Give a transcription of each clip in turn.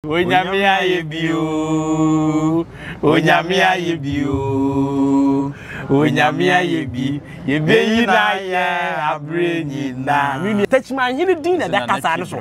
Onyame ayɛ bi oo, Onyame ayɛ bi oo, Onyame ayɛ bi, yɛbɛyi no ayɛ aberɛ nyinaa. Me nua, Techiman hene din na ɛda kasaa no so.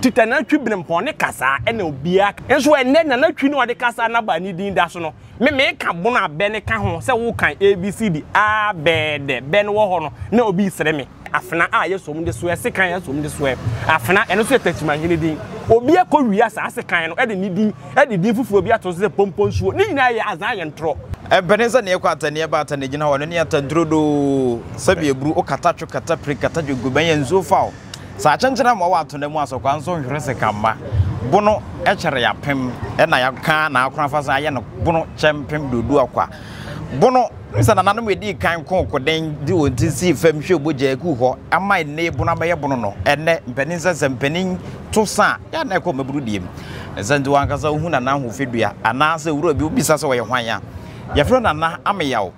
Tita Nana Twi Berempɔn ne kasaa ɛna obiara ka. Nso ɛnnɛ Nana Twi na ɔde kasaa no aba ne din da so no, me meka bono a bɛ no ka ho sɛ wokan ABCD, A, bɛ, dɛ, bɛ no wɔ hɔ no, na obi resere me. Afena a yɛsɔ mu de soɛ, sekan a yɛsɔ mu de soɛ. Afena, ɛno nso yɛ Techimanhene din. Obi akɔwia saa sekan no de ne din de din foforɔ bi ato so sɛ Pomponsuo. Ne nyinaa yɛ azaa yɛ ntorɔ. Ɛbɛne sɛ neɛ kɔ ata neɛ ba ata ne gyina hɔ no ne ata nturodoo sɛbi aburu o kata two kata pire kata dwogo bɛn yɛ nsuo fa o saa kyenkyene amoa wɔ atona mu asɔkwa nso nhwere seka mma bono kyɛre apem ɛna yɛka na akora fa so ayɛ no bono kyɛmpem dodo akwa Bono sɛ nananom a edii kan koo koden de wɔn ti sii fam hwiee mogya guu hɔ ama nnɛ yi bono abɛyɛ bono no, ɛnnɛ mpanin sɛ sɛ mpanin to sa a, yɛ a na ɛkɔ mmabunu deɛ mu. Ne sɛ nti w'ankasa wohu Nana Ahofadua anaasɛ owura bi wobisa sɛ ɔyɛ hwan a, yɛfrɛ no Nana Ameyaw.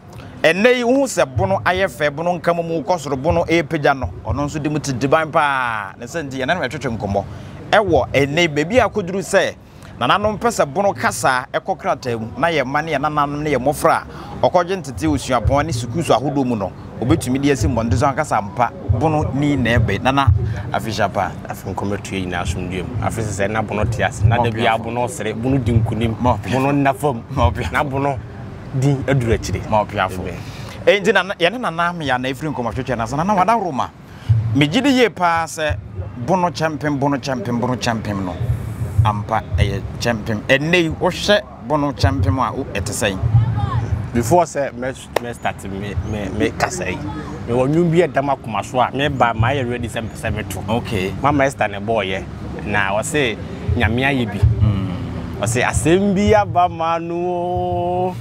Ɛnnɛ yi wohu sɛ bono ayɛ fɛ, bono nka mu kɔ soro, bono repagya no, ɔno nso de mu te diban paa. Ne sɛ nti yɛne no retwetwe nkɔmmɔ ɛwɔ ɛnnɛ yi baabi a akɔduru sɛ Nananom pɛ sɛ bono kasa kɔ krataa mu na yɛn mma ne yɛn nananom ne yɛn mmɔfra a wɔkɔgye ntetee wɔ suapɔn ne sukuu so ahodoɔ mu no, wɔbɛtumi de asi mmɔnten so ankasa ampa bono ni na ɛbɛ. Nana Afehyia pa. Afe nkɔmɛtue nyinaa asomdwoe mu. Afe sesɛ na bono te ase na da biara bono sere, bono di nkunim, bono nna fam, na bono din aduru akyire. Amen. Enti nana, yɛne Nana Ameya na ɛfiri nkɔmmɔtwetwe no ase. Nana Wadawuruma. Megye di yie paa sɛ bono kyɛmpem, bono kyɛmpem, bono kyɛmpem no, ampa ɛyɛ kyɛmpem. Ɛnnɛ yi, wohwɛ bono kyɛmpem a, ɛte sɛn? Before sɛ mɛ mɛ start me me me kasa yi, mewɔ nnwom bi a ɛda m'akoma so a meba mayɛ ready sɛ mpɛ sɛ meto. Okay. Mama Esther na ɛbɔɔyɛ na ɔse Nyame ayɛ bi. Ɔse asɛm bi aba m'ano o.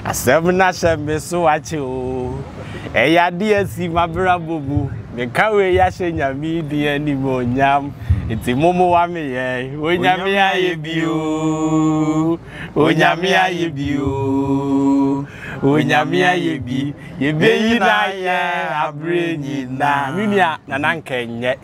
Asɛm no ahyɛ me so akyɛ o. Ɛyɛ ade asi m'abrabɔ mu. Meka wei ahyɛ Nyame din animuonyam. Nti mommoa me yɛn. Onyame ayɛ bi o. Onyame ayɛ bi o. Onyame ayɛ bi. Yɛbɛyi no ayɛ aberɛ nyinaa. Me nua, Nana nka ɛnyɛ.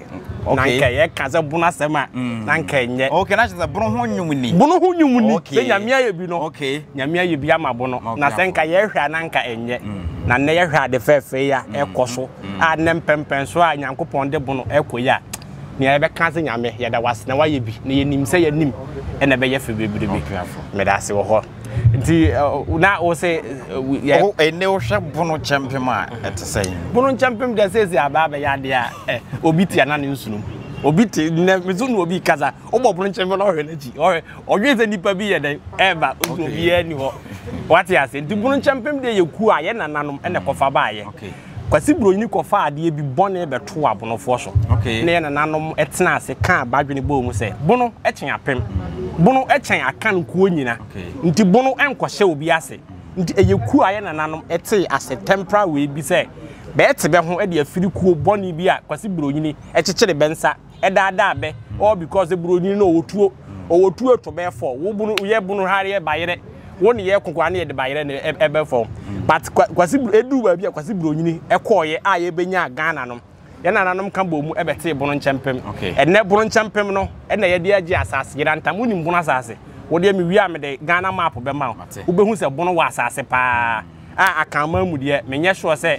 na nka yɛka sɛ bono asɛm a mm. na nka ɛnyɛ okay na kyerɛ sɛ bono ho nnwom ni bono ho nnwom ni sɛ nyame ayɛ bi no nyame ayɛ bi ama bono na sɛ nka yɛhwɛ a na nka ɛnyɛ mm. na nnɛ yɛhwɛ ade fɛɛfɛ yi a mm. ɛkɔ so a nnɛ mpɛmpɛn so a nyankopɔn de bono ɛkɔ yi a nea yɛbɛka sɛ nyame yɛda wase na wayɛ bi na yɛnim sɛ yɛnim ɛna ɛbɛyɛ fɛ bebrebe meda ase wɔ hɔ nti na wo se yɛ. O ɛnɛ wohwɛ bono kyɛmpem a ɛte sɛn. Bono nkyɛmpem deɛ seesei aba abɛyɛ adeɛ a ɛ obi te ana ne nsunom obi te nnɛ me so na obi kasa wobɔ bono nkyɛmpem na ɔhwɛ n'akyi ɔhwɛ ɔdwen sɛ nipa bi yɛ dɛn ɛɛba nso obiara ni hɔ wate ase nti bono nkyɛmpem deɛ yɛ kuo a yɛ nananom ɛna ɛkɔfa baayɛ. Kwasi Bronyini kɔfaa adeɛ bi bɔne bɛtoo Abonofoɔ so. Na yɛn nananom tenaa ase kaa badwene bɔɔ mu sɛ, Bono kyɛn apem. Bono kyɛn Akan kuo nyina. Nti bono nkɔhyɛ obi ase. Nti ɛyɛ kuo a yɛn nananom tee ase tɛmpra wei bi sɛ bɛɛte bɛ ho de afiri kuo bɔne bi a Kwasi Bronyini kyekyere bɛ nsa daadaa bɛ all because sɛ buroni no ɔwɔ tuo ɔwɔ tuo to bɛɛ fɔ wo bunu yɛ bunu ha yɛ bayerɛ wo ne yɛ koko ne yɛ de bayerɛ ne ɛbɛ fɔ but kwasi edu baabi a kwasi buronyini ɛkɔɔyɛ a yɛbɛnya Ghana no yɛn nananom ka bɔ mu ɛbɛtee bono nkyɛmpem ɛnɛ bono nkyɛmpem no ɛna yɛde agye asase yɛda ntam wonim bono asase wodeɛ mewie a mede Ghana map bɛma wo wobɛhu sɛ bono wɔ asase paa a Akanman mu deɛ menyɛ sure sɛ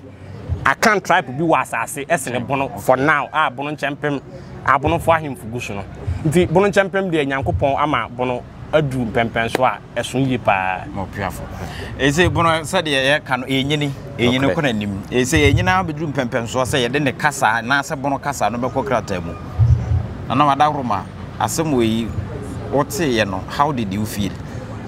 Akan tribe bi wɔ asase ɛsene Bono for now a Bono nkyɛmpem Abonofo ahemfo gu so no. Nti Bono nkyɛmpem deɛ Nyankopɔn ama Bono aduru mpɛmpɛnso a ɛso yie paa. Ɔpiafo. Ese Bono sɛdeɛ yɛka no ɛnyini, ɛnyini kɔ n'anim. Ese ɛnyini ara bɛduru mpɛmpɛnsoɔ sɛ yɛde ne kasa anaasɛ Bono kasa no bɛkɔ krataa mu. Nana Wadaworoma, asɛm wei woteeɛ no how did you feel?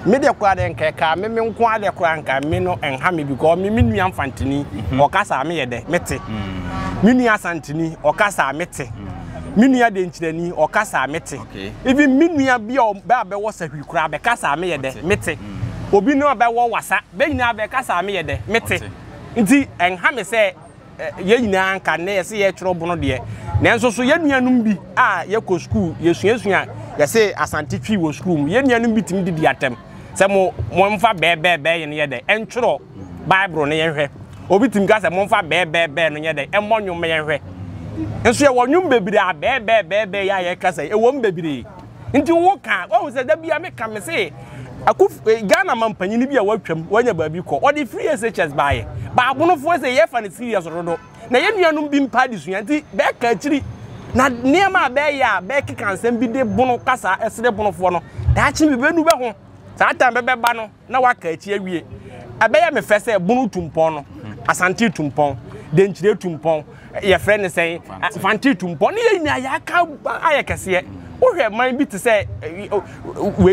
Me deɛ koraa deɛ nka ɛkaa me me nko ara deɛ koraa nka me no ɛnha me because me me nua mfantini mhm. ɔkasa a meyɛ dɛ mete mm. me nua asantini ɔkasa a mete mm. me nua denkyerɛni ɔkasa a mete even me nua bi a ɔbɛ abɛwɔ sahwi koraa bɛkasa a meyɛ dɛ mete mm. obi no abɛwɔ wasa bɛ nyinaa bɛkasa a meyɛ dɛ mete nti ɛnha me sɛ yɛn nyinaa nka nnɛ yɛse yɛretwerɛ bono deɛ, nanso so yɛn nuanom bi a yɛkɔ sukuu, yɛsuasua yɛse Asante Twi wɔ sukuu mu, yɛn nuanom bi tumi didi atɛm sɛ mo momfa bɛɛbɛɛbɛɛ yɛn yɛ dɛ ɛntwerɛ Bible no yɛnhwɛ. Obi tumi ka sɛ momfa bɛɛbɛɛbɛɛ no nyɛ dɛ ɛmmɔ nnwom ma yɛnhwɛ. Nso yɛwɔ nnwom bebree a bɛɛbɛɛbɛɛbɛɛ yɛ a yɛkasa yi, ɛwɔ mu bebree. Nti wo ka, wahu sɛ da bia meka me se Akuf eh, Ghana mampanyini bi a watwam wanya baabi kɔ ɔde free SHS baayɛ baabonofoɔ sɛ yɛfa no serious dodo na yɛn nuanom bi mpa adesua nti bɛka akyiri na nneɛma a bɛyɛ a bɛkeka nsɛm bi de bono kasa ɛsere bonofoɔ no daakye bi bɛnu bɛ ho saa time bɛbɛba no na waka akyi awie. Ɛbɛyɛ me fɛ sɛ Bono tu mpɔn no, Asante tu mpɔn, Denkyire tu mpɔn, yɛfrɛ no sɛn, Fante tu mpɔn, ne yɛn nyinaa yɛaka ayɛ kɛseɛ. Wohwɛ man bi te sɛ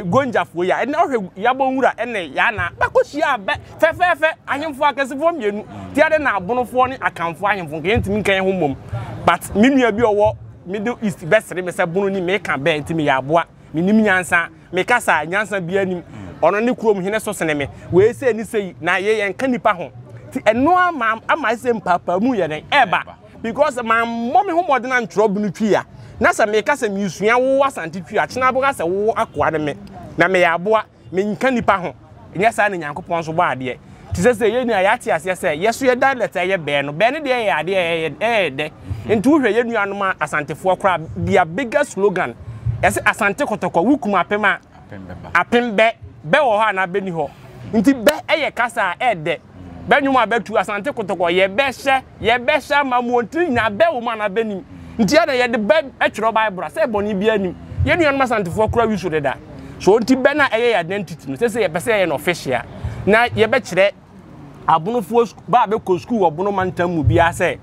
Gonjafoɔ yi a, ɛnna wohwɛ Yabɔ Nwura ɛne Yana, bɛkɔhyia bɛ fɛfɛɛfɛ, ahemfo akɛsefoɔ mmienu, ti ade na Abonofoɔ ne Akanfoɔ ahemfo nka yɛntumi nka yɛn ho mmom. But me nua bi ɔwɔ Middle East bɛsere me sɛ Bono ni meka bɛɛ nti meyɛ aboa, menim nyansa. Me kasa a, nyansa biara nnim. Ɔno ne kurom hene so sene me. Wei sei ne sei, na yei ɛnka nnipa ho. Nti ɛno ama ama ayɛ sɛ mpaapaamu yɛ dɛn? Ɛreba. Because mammɔ me ho mmɔden antwerɛ bunu twi a, na sɛ meka sɛ meresua wo Asante twi a, kyena bɛka sɛ wo akoa ne me. Na meyɛ aboa, menka nnipa ho. Nyɛ saa na Nyankopɔn nso bɔɔ adeɛ. Te sɛ sɛ yɛn nyinaa yɛate aseɛ sɛ yɛ so yɛ dialect a ɛyɛ bɛɛ no, bɛɛ no deɛ yɛ adeɛ a ɛyɛ ɛyɛ dɛ. Nti wohwɛ yɛn nuanom Asantefoɔ koraa, their biggest slogan, yɛse Asante Kɔtɔkɔ, wo kum apem a, apem bɛ, bɛ wɔ hɔ anaa bɛ ni hɔ. Nti bɛ yɛ kasa a ɛyɛ dɛ. Bɛ nnwom a bɛtu, Asante Kotoko, yɛbɛhyɛ, yɛbɛhyɛ ama mo ntiri nyinaa, bɛ wɔ mu anaa bɛ nim. Nti ɛna yɛde bɛ twerɛ Bible a, sɛ bɔne biara nim. Yɛn nuanom Asantefoɔ koraa wi so deda. So nti bɛ no a ɛyɛ yɛ identity no, sɛ sɛ yɛpɛ sɛ yɛyɛ no official, na yɛbɛkyerɛ abonofoɔ bɛ a bɛkɔ sukuu wɔ bono mantam mu biara sɛ,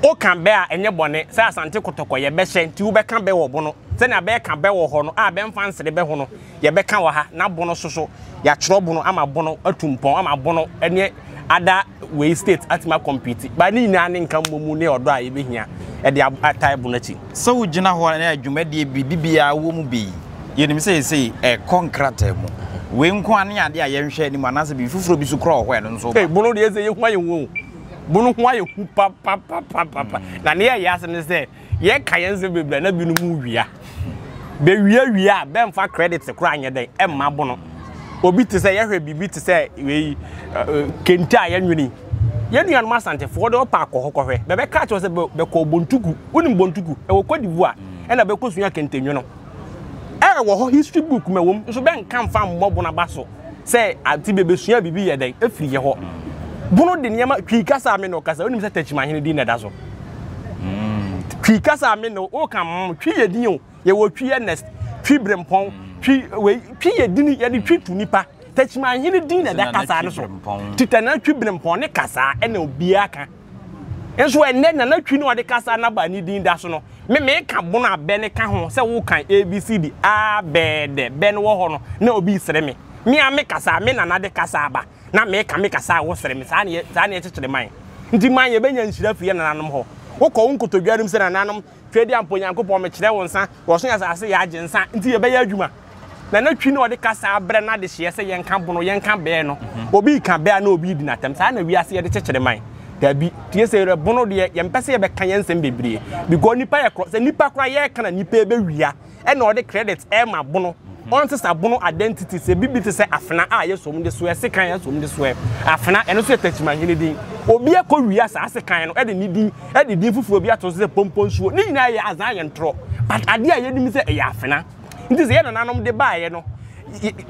woka bɛ a ɛnyɛ bɔne sɛ Asante Kotoko yɛbɛhyɛ, nti wobɛka bɛ wɔ bono. Sɛnea bɛka bɛ wɔ hɔ no a bɛmfa nsere bɛ ho no, yɛbɛka wɔ ha na bono soso yɛatwerɛ bono ama bono atu mpɔn ama bono ne ada wei state atumi akɔmpiti ba ne nyinaa ne nka mmom ne ɔdɔ a yɛbɛhia ɛde atae bono akyi. Sɛ wogyina hɔ na dwumadie bi bibiara wɔ mu bi yi, yɛnim sɛ seesei ɛrekɔ nkrataa mu. Wei nko ara ne adeɛ a yɛnhwɛ anim anaasɛ biribi foforɔ bi nso kora wɔ hɔ a ɛno nso Hey, bono deɛ sɛ yɛhu ayɛ hu o. Bono ho ayɛ hu papapapapa. Na ne yɛyɛ ase ne sɛ Yɛka yɛn nsɛm bebree a na binom wia. Bɛwia wie a bɛmfa credit koraa nyɛ dɛn ɛmma bono. Obi te sɛ yɛhwɛ biribi te sɛ wei kente a yɛnwene. Yɛn nuanom Asantefoɔ de ɔpa akɔ hɔ kɔhwɛ. Bɛbɛka akyerɛ sɛ bɛkɔ Bontuku. Wonim Bontuku? Ɛwɔ Cote d'Ivoire. Ɛna bɛkɔsua kente nwono. Ɛwɔ hɔ history book ma ɛwom nso bɛnka mfa mmɔ bono aba so. Sɛ ante bɛbɛsua biribi yɛ dɛn ɛfiri yɛ hɔ. Bono de nneɛma Twi kasa a me ne wo kasa wonim sɛ Takyimahene din na ɛda so. Twi kasa a me ne wo ka mm Twi yɛ din o yɛwɔ Twi Ernest Twi Brempɔn Twi wei Twi yɛ dini yɛde Twi to nipa Takyimahene din na ɛda kasa no so Tita Nana Twi Brempɔn ne kasa ɛna obiara ka. Nso ɛnnɛ Nana Twi na ɔde kasa na ba ne din da so no, me meka bono a bɛ no ka ho sɛ wokan ABCD a bɛ dɛ bɛ no wɔ hɔ no na obi resere me. Me a me kasa a me nana de kasa aba na meka me kasa a wosere me. Saa na yɛ saa na yɛkyekyere man. Nti man yɛbɛnya nhyira firi yɛ nananom hɔ. Wokɔ wo nkotodwe anim sɛ nananom Tweaduampɔ Onyankopɔn mekyerɛ wo nsa, wɔso yɛn asase yɛ agye nsa nti yɛbɛyɛ adwuma. Nana Twi na ɔde kasa abrɛ n'adehyeɛ sɛ yɛnka bono, yɛnka bɛɛ no. Obi reka bɛ a na obi redi n'atɛm. Saa na wiase yɛde kyekyere man. Dabi, tie sɛ yɛrɛ bono deɛ yɛmpɛ sɛ yɛbɛka yɛn nsɛm bebree because nipa yɛ korɔ sɛ nipa koraa yɛreka na nipa ɛbɛwia ɛna ɔde credit ɛma bono. Ɔnsesa bono identity sɛ bibi te sɛ afena a yɛsom de soɛ, sekan yɛsom de soɛ. Afena, ɛno nso yɛ Takyimahene din. Obi akɔ wia saa sekan no ɛde ne din ɛde din foforɔ bi ato so sɛ Pomponsuo. Ne nyinaa yɛ azaa yɛ ntorɔ. But adeɛ a yɛnim sɛ ɛyɛ afena. Nti sɛ yɛn nananom de baeɛ no,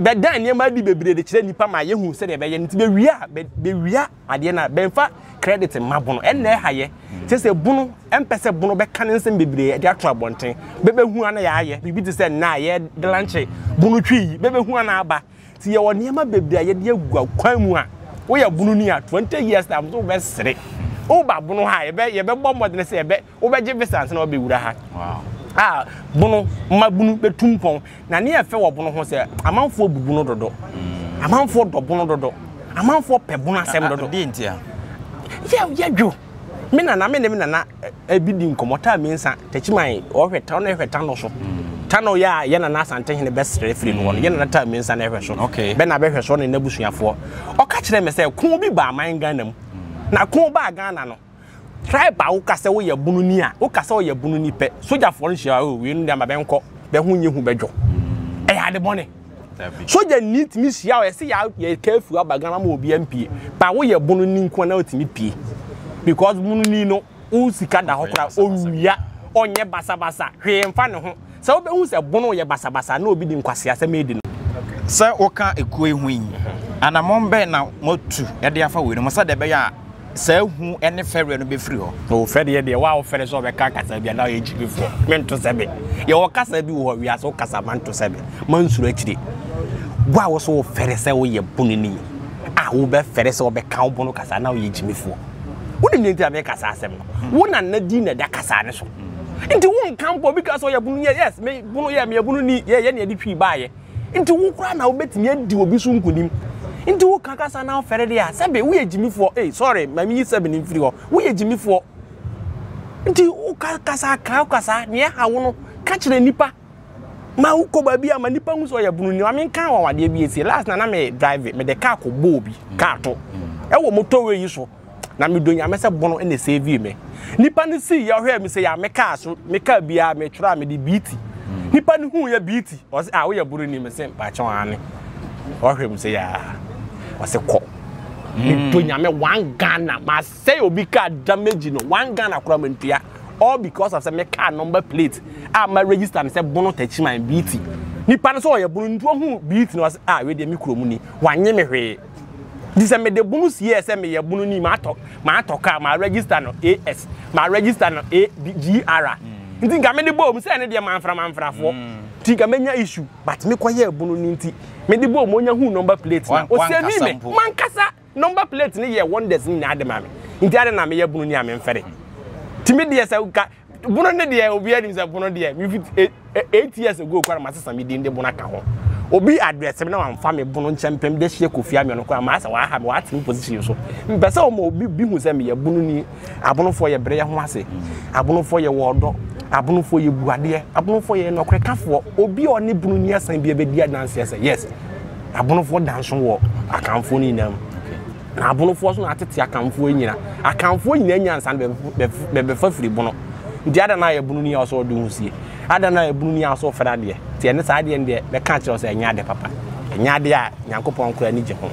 bɛdan nneɛma adi bebree de kyerɛ nnipa ma yɛhu sɛdeɛ ɛbɛyɛ. Nti bɛwia a, bɛwia adeɛ no a, bɛmfa credit mma bono. Ɛnna ɛha yɛ. Kyerɛ sɛ bono, ɛmpɛ sɛ bono bɛka ne nsɛm bebree de ato abɔnten. Bɛbɛhu ana yɛayɛ. Biribi te sɛ nnɛ a yɛde lanche bono twi yi, bɛbɛhu ana aba. Nti yɛwɔ nneɛma bebree a yɛde agu akwan mu a, woyɛ bono ni a, 20 years time so wobɛsere. Woba bono ha a, yɛbɛ, yɛbɛbɔ mmɔden sɛ yɛbɛ, Wobɛgye visa ansa na wabɛwura ha. A bono mmabunu bɛtu mpɔn. Na ne yɛ fɛ wɔ bono ho sɛ amanfoɔ bu bono dodo. Amanfoɔ dɔ bono dodo. Amanfoɔ pɛ bono asɛm dodo. Deɛ ntia? Yɛ yɛdwo. Me nana me ne me nana ebi di nkɔmmɔ taa mmiɛnsa takyiman ɔhwɛ ta ɔno ɛhwɛ tano so. Tano yɛ a yɛ nana Asantehene bɛsrɛ firi no hɔ no yɛ nana taa mmiɛnsa na ɛhwɛ so. Bɛ na bɛhwɛ so ɔne n'abusuafoɔ. Ɔka kyerɛ me sɛ ko bi baa man Ghana mu. Na ko baa Ghana no Tribe a woka sɛ woyɛ bunu ni a, woka sɛ woyɛ bunu ni pɛ, sogyafoɔ no hyia o, wei no deɛ ama bɛnkɔ, bɛho nyɛ hu bɛdwo. Ɛyɛ ade bɔne. Sogya ni tumi hyia o, yɛse yɛ yɛ curfew aba Ghana ma obi ampie. Ba woyɛ bunu ni nko na wotumi pie. Because bunu ni no, wo sika da hɔ koraa, owia, ɔnyɛ basabasa, hwee mfa ne ho. Sɛ wobɛhu sɛ bono yɛ basabasa na obi de nkwaseasɛm redi no. Sɛ woka ekuo yi ho yi, anammɔn bɛn na moatu de afa weinom ho sɛdeɛ ɛbɛyɛ a saa hu ne fɛreɛ no bɛfiri hɔ? O fɛreɛ deɛ, wo a wofɛre sɛ wɔbɛka kasa bi a na woyɛ gyimifoɔ. Mento sɛbe. Yɛwɔ kasa bi wɔ hɔ, wiase wo kasa manto sɛbe. Mansuro akyire. Wo a wo so wofɛre sɛ woyɛ bononi a wobɛfɛre sɛ wɔbɛka wo bono kasa na woyɛ gyimifoɔ. Wonim deɛ nti a meka saa asɛm no? Wo nana din na ɛda kasa no so. Nti wonka mpo obi ka sɛ ɔyɛ bunu yɛ yes me bunu yɛ meyɛ bunu ni yɛ yɛ ne yɛde twi baayɛ. Nti wo koraa na wobɛtumi adi obi so nkonim. Nti woka kasa na wofɛre deɛ a sɛbe woyɛ gyimifoɔ. Ei sorry ma menyi sɛbe no mfiri hɔ. Woyɛ gyimifoɔ. Nti woka kasa ka kasa nea ɛha wo no ka kyerɛ nnipa. Ma wokɔ baabi a ma nnipa hu sɛ ɔyɛ bunu ni. Ma menka anwanwadeɛ bi esie. Last na na me drive mede kaa kɔbɔɔ obi kaa to ɛwɔ motorway yi so. Na medɔ Nyame sɛ bono na ɛsavee me. Nipa no sii yɛ ɔhwɛɛ me sɛ ya me kaa so me kaa biara me twerɛ a mede BT. Nipa no huu yɛ BT ɔse ah woyɛ bono ni me se mpakyɛw aane. Ɔhwɛ me sɛ ya ɔse kɔ. Medɔ Nyame one Ghana masɛe obi kaa damage no one Ghana koraa mantua all because of sɛ me car number plate a ma register no sɛ bono Techiman BT. Nipa no sɛ ɔyɛ bono nti ɔhuu BT no ɔse ah wei deɛ me kurom ni wanye me hwee. Nti sɛ mede bunu siee sɛ meyɛ bunu ni matɔ matɔ car ma register no AS ma register no A B G R a nti nka mede bɔɔ mu sɛ ɛno deɛ manfra manfrafoɔ nti nka mɛnya issue but mekɔyɛɛ bunu ni nti mede bɔɔ mu onya huu number plate na ɔsɛvi me mankasa number plate no yɛ wonders no nyinaa de ma me nti adɛn na meyɛ bunu ni a memfɛre nti me deɛ sɛ nka Bono ne deɛ obiara nim sɛ bono deɛ me fit 8 years ago koraa na masesa me din de bono aka ho. Obi address me na wamfa me bono nkyɛmpem de hyɛ Kofi Amio no koraa maasɛ waha me wate me position so. Mpɛ sɛ ɔma obi bi hu sɛ meyɛ bono ni. Abonofoɔ yɛ brɛ yɛ ho ase. Abonofoɔ yɛ wɔ ɔdɔ. Abonofoɔ yɛ bu adeɛ. Abonofoɔ yɛ nɔkorɛkafoɔ. Obi a ɔne bono ni asan bi bɛdi adanseɛ sɛ yes abonofoɔ danso wɔ Akanfoɔ no nyinaa mu. Na abonofoɔ so na atete Akanfoɔ nyina. Akanfoɔ nyina nyansa no bɛbɛfa firi bono. Nti adan na ayɛ bono ni a ɔsɛ ɔde ho sie. Adan na ayɛ bono ni a ɔsɛ ɔfɛre adeɛ. Nti ɛne saa adeɛ no deɛ bɛka akyerɛ wo sɛ ɛnyɛ ade papa. Ɛnyɛ adeɛ a Nyankopɔn koraa ani gye ho.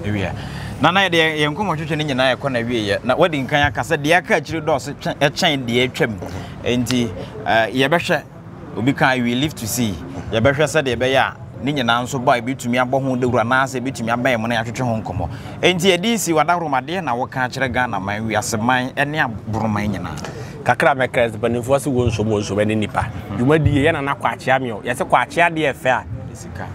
Ewia. Nana yɛde yɛn nkɔmmɔ twetwe no nyinaa ɛkɔ na wieɛ. Na wadi nkan aka sɛ deɛ aka akyiri dɔɔso kyɛn deɛ atwam. Nti yɛbɛhwɛ. Obi kae, We live to see. Yɛbɛhwɛ sɛdeɛ ɛbɛyɛ a ne nyinaa nso ba a yɛbɛtumi abɔ ho dawuro anaasɛ yɛbɛtumi abɛn mu na yɛatwetwe ho nkɔmmɔ. Enti ɛde si w'adaworoma deɛ na woka akyerɛ Ghana man, wiase man ne aboroman nyinaa? Kakra a mɛka sɛ mpanimfoɔ se wɔnsom wɔnsom ɛne nipa. Dwumadie yɛ nana kwakye ame o. Yɛse kwakye adeɛ ɛfɛ a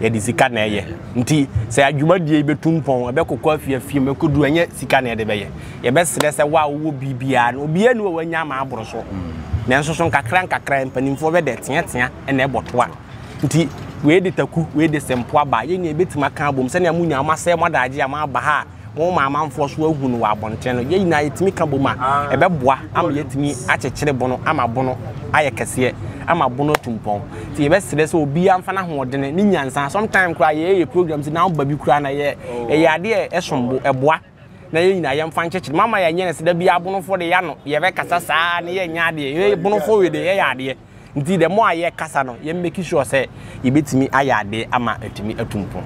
yɛde sika na ɛyɛ. Nti sɛ adwumadie yi bɛtu mpɔn ɛbɛkokɔ afie afie mu ɛkɔduru ɛnyɛ sika na yɛde bɛyɛ. Yɛbɛsrɛ sɛ wo a wowɔ biribiara no, obiara nni hɔ a wanya ama aboro so. Nanso so nkakra nkakra mpanimfoɔ bɛdɛ teatea na ɛbɔ toa. Nti wei de taku, wei de sɛmpo aba. Yɛn nyinaa yɛbɛtumi aka abom sɛnea mo nyinaa moasɛe mo adagye a moaba ha a moma amanfoɔ so ahu no wɔ abɔnten no. Yɛn nyinaa yɛtumi ka bom a, ɛbɛboa ama yɛatumi akyekyere bono ama bono ayɛ kɛseɛ, ama bono atu mpɔn. Nti yɛbɛsrɛ sɛ obiara mfa n'ahoɔdene, ne nyansa. Sometimes koraa yɛyɛ programs na woba bi koraa na ɛyɛ adeɛ a ɛsom bo, ɛboa. na yɛn nyinaa yɛmfa nkyekyere. Mama yɛnyɛ no sɛ da biara bonofoɔ de yɛano yɛbɛkasa saa na yɛnyɛ adeɛ. Yɛ bonofoɔ wei de yɛyɛ adeɛ. Nti the more a yɛkasa no, yɛn make sure sɛ yɛbɛtumi ayɛ adeɛ ama atumi atu mpɔn.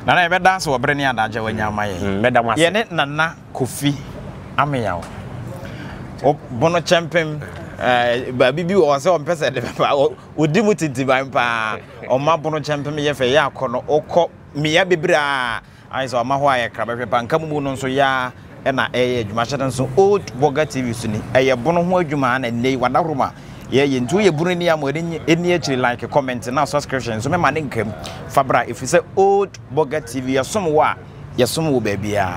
Nana yɛbɛda ase wɔ bere ne adagye a wanya ama yɛn. Mɛda mo ase. Yɛne Nana Kofi Ameyaw. Bono kyɛmpem eh, baabi bi wɔ hɔ sɛ ɔmpɛ sɛ de bɛba. Ɔdi mu tintiban paa. Ɔma bono kyɛmpem yɛ fɛ yɛ akɔ no wokɔ mmea bebree a Ayɛ sɛ ɔma hɔ ayɛ krabɛhwɛ pa. Nka mumu no nso yɛ ara na ɛyɛ adwuma. Hyɛ no nso Old Burger TV so ni. Ɛyɛ bono ho adwuma na nnɛ yi wadahoro ma yɛyɛ. Nti woyɛ bono ni a ma w'ani nni akyiri like, comment na subscription nso mɛma ne nkam. Fa bra ɛfiri sɛ Old Burger TV yɛsom wo a yɛsom wo baabiara.